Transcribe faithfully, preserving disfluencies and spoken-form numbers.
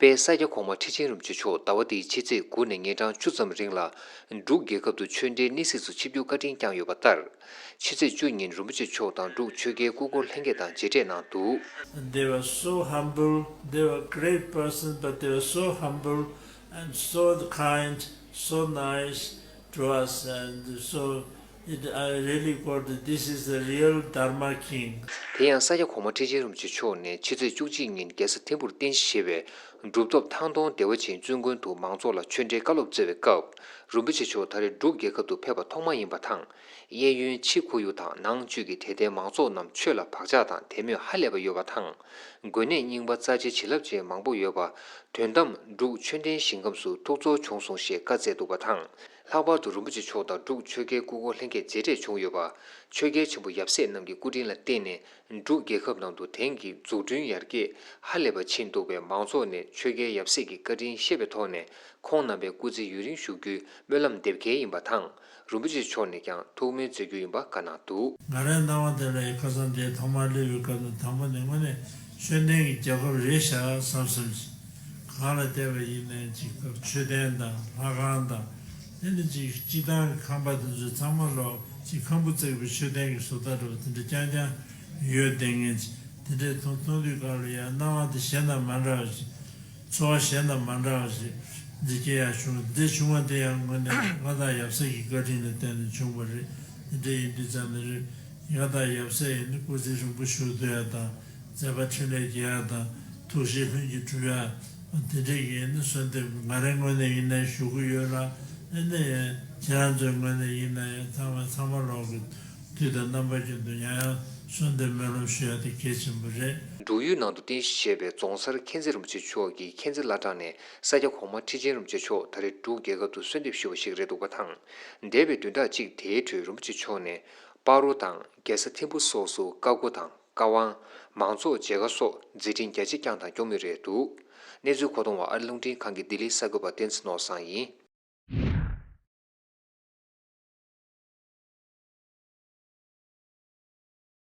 དཔལ་ས་སྐྱ་གོང་མ་ཁྲི་ཆེན་རིན་པོ་ཆེ་མཆོག་ཟླ་བ་འདིའི་ཕྱི་ཚེས་དགུ་ནས་ཉིན་གྲངས་བཅུ་ཙམ་རིང་ལ་འབྲུག་རྒྱལ་ཁབ་ཏུ་ཆོས་འབྲེལ་སྣེ་གཟིགས་སུ་ཆིབས་བསྒྱུར་བཀའ་དྲིན་བསྐྱངས་ཡོད་པ་ལྟར། ཕྱི་ཚེས་བཅུ་ཉིན་རིན་པོ་ཆེ་མཆོག་དང་འབྲུག་ཆོས་རྒྱལ་སྐུ་འཁོར་ལྷན་རྒྱས་དང་མཇལ་འཕྲད་གནང་འདུག། They were so humble, they were great person, but they were so humble and so kind, so nice to us, and so it, I really got that this is the real Dharma king. དེ་ཡང་ས་སྐྱ་གོང་མ་ཁྲི་ཆེན་རིན་པོ་ཆེ་མཆོག་ནས་ཕྱི་ཚེས་བཅུ་གཅིག་ཉིན་རྒྱལ་ས་ཐིམ་ཕུར་རྟེན་གཞི་བྱས་པའི་གྲུབ་ཐོབ་ཐང་སྟོང་བདེ་བ་ཅན་བཙུན་དགོན་དུ་མང་ཚོགས་ལ་ཆོས་འབྲེལ་བཀའ་སློབ་སྩལ་བའི་སྐབས། རིན་པོ་ཆེ་མཆོག་ད་རེས་འབྲུག་རྒྱལ་ཁབ་ཏུ་ཕེབས་པ་ཐོག་མ་ཡིན་པ་དང་། གཡས་གཡོན་ཕྱི་ཁོར་ཡུག་དང་ནང་བཅུད་ཀྱི་དད་ལྡན་མང་ཚོགས་རྣམས་ཆོས་ལ་བག་ཆགས་དང་དད་མོས་ཧ་ལས་པ་ཡོད་པ་དང་། དགོན་གནས་རྙིང་པ་རྩ་ཆེའི་བྱིན་རླབས་ཅན་མང་པོ་ཡོད་པ། དོན་དམ་འབྲུག་ཆོས་ལྡན་ཞིང་ཁམས་སུ་ཐུགས་ཚོར་བྱུང་སོང་ཞེས་བཀའ་སྩལ་འདུག་པ་དང་། ལྷག་པར་དུ་རིན་པོ་ཆེ་མཆོག་དང་འབྲུག་ཆོས་རྒྱལ་སྐུ་འཁོར་ལྷན་རྒྱས་མཇལ་འཕྲད་བྱུང་ཡོད་པ། ཆོས་རྒྱལ་ཆེན་པོ་ཡབ་སྲས་རྣམས་ཀྱི་སྐུ་དྲིན་ལ་བརྟེན་ནས་འབྲུག་རྒྱལ་ཁབ་ནང་དུ་དེང་གི་འཛུགས་སྐྲུན་ཡར་རྒྱས་ཧ་ལས་པ་ཕྱིན་འདུག་པས། མང་ཚོགས་ནས་ཆོས་རྒྱལ་ཡབ་སྲས་ཀྱི་བཀའ་དྲིན་ཤེས་པའི་ཐོག་ནས་ཁོང་རྣམ་པའི་སྐུ་ཚེ་ཡུན་རིང་བཞུགས་རྒྱུའི་སྨོན་ལམ་འདེབས་གལ་ཡིན་པ་དང་། རིན་པོ་ཆེ་མཆོག་ནས་ཀྱང་ཐུགས་སྨོན་མཛད་རྒྱུ་ཡིན་པ་བཀའ་གནང་འདུག། ང་རའི་སྣང་བ་དེ་ལ་ཡང་ཁ་སང་དེ་ཐོག་མར་སླེབས་པའི་སྐབས་ནས་དང་པོ་ནས་དངོས་གནས་ཆོས་ལྡན་གྱི་རྒྱལ་ཁབ་རེད་ཤག་བསམ་བསམ་ཞིག། གང་ལ་བལྟས་པ་ཡིན་ནའི་ཅིག་མཆོད་རྟེན་དང་ལྷ་ཁང་དང་། དེ་ནི་ཅིག་སྤྱིར་བཏང་གི་ཁང་པ་དེ་ཚོ་ཚང་མ་ལོག་ཅིག་ཁང་བུ་བརྩེགས་པའི་མཆོད་རྟེན་གྱི་བཟོ་ལྟ་འདྲ་བ་དེ་འདྲ་རྐྱང་རྐྱང་ཡོད་བསྡད་མཁན་ཅིག། དེ་འདྲའི་མཐོང་མཐོང་དུས་སྐབས་ལ་ཡང་སྣང་བ་དེ་གཞན་དང་མ་འདྲ་བ་ཞིག། ཚོར་བ་གཞན་དང་མ་འདྲ་བ་ཞིག་འདི་སྐྱེ་ཡག་བྱུང་། འདི་བྱུང་བ་དེ་ཡང་དངོས་གནས་མངའ་བདག་ཡབ་སྲས་ཀྱི་བཀའ་དྲིན་ལ་བརྟེན་ནས་བྱུང་བ་རེད། དེ་འདྲ་ཡིན་དུས་ཙམ་ནས་རེད། མངའ་བདག་ཡབ་སྲས་ཡིན་ན་སྐུ་ཚེ་རིང་པོ་བཞུགས་ཐུབ་ཡག་དང་། མཛད་པ་འཕྲིན་ལས་རྒྱས་ཡག་དང་། ཐུགས་བཞེད་ལྷུན་གྱིས་གྲུབ་ཡག་དེ་འདྲ་ཡིན་ན་གསོལ་འདེབས་ང་རའི་ངོས་ནས་ཡིན་ན་ཞུ་གི་ཡོད་ལ། ཨ་ནི་ཁྱེད་རང་ཚོའི་ངོས་ནས་ཡིན་ན་ཡང་ཚང་མ་ཚང་མ་ལོག་གི་དུས་དང་རྣམ་པ་ཀུན་ཏུ་ཡང་ཡང་གསོལ་འདེབས་སྨོན་ལམ་ཞུ་ཡག་དེ་གལ་ཆེན་པོ་རེད། འབྲུག་ཡུལ་ནང་དུ་རྟེན་གཞི་བྱས་པའི་རྫོང་སར་མཁྱེན་བརྩེ་རིན་པོ་ཆེ་མཆོག་གི་མཁྱེན་བརྩེ་བླ་བྲང་ནས་ས་སྐྱ་གོང་མ་ཁྲི་ཆེན་རིན་པོ་ཆེ་མཆོག་ད་རེས་འབྲུག་རྒྱལ་ཁབ་ཏུ་གསོལ་འདེབས་ཞུས་པ་ཞིག་རེད་འདུག་པ་དང་། འདས་པའི་བདུན་ཕྲག་གཅིག་དེའི་ཁྲོད་རིན་པོ་ཆེ་མཆོག་ནས་སྤ་རོ་དང་རྒྱལ་ས་ཐིམ་ཕུ་སོགས་སུ་ཀ་སྒོ་དང་ཀ་ཝང་། མང་ཚོགས་མཇལ་ཁ་སོགས་མཛད་འཕྲིན་རྒྱ་ཆེ་བསྐྱངས་དང་སྐྱོང་མུས་རེད་འདུག། གནས་ཚུལ་མཁོ་གཏོང་བ་ཨ་རི་རླུང་འཕྲིན་ཁང་གི་ལྡི་ལི་གསར་འགོད་པ་བསྟན་འཛིན་ནོར་བཟང་ཡིན།